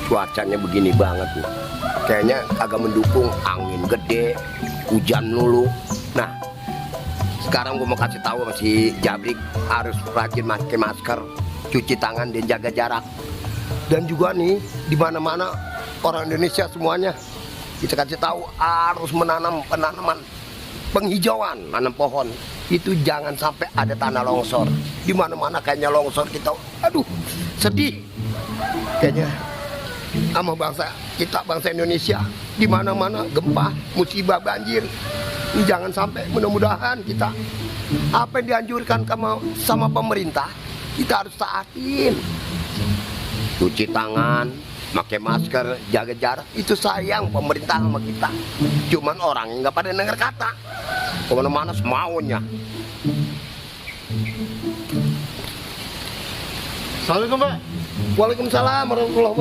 cuacanya begini banget nih. Kayaknya agak mendukung, angin gede, hujan lulu. Nah, sekarang gue mau kasih tahu sama si Jabrik harus rajin pakai masker, cuci tangan dan jaga jarak. Dan juga nih di mana-mana orang Indonesia semuanya kita kasih tahu harus menanam penanaman penghijauan, nanam pohon. Itu jangan sampai ada tanah longsor. Di mana-mana kayaknya longsor kita, aduh sedih. Kayaknya sama bangsa kita, bangsa Indonesia, di mana-mana gempa, musibah, banjir. Ini jangan sampai, mudah-mudahan kita apa yang dianjurkan sama pemerintah kita harus taatin. Cuci tangan, pakai masker, jaga jarak, itu sayang pemerintah sama kita. Cuman orang yang nggak pada denger kata, kemana-mana semaunya. Assalamualaikum Pak. Waalaikumsalam warahmatullahi wabarakatuh.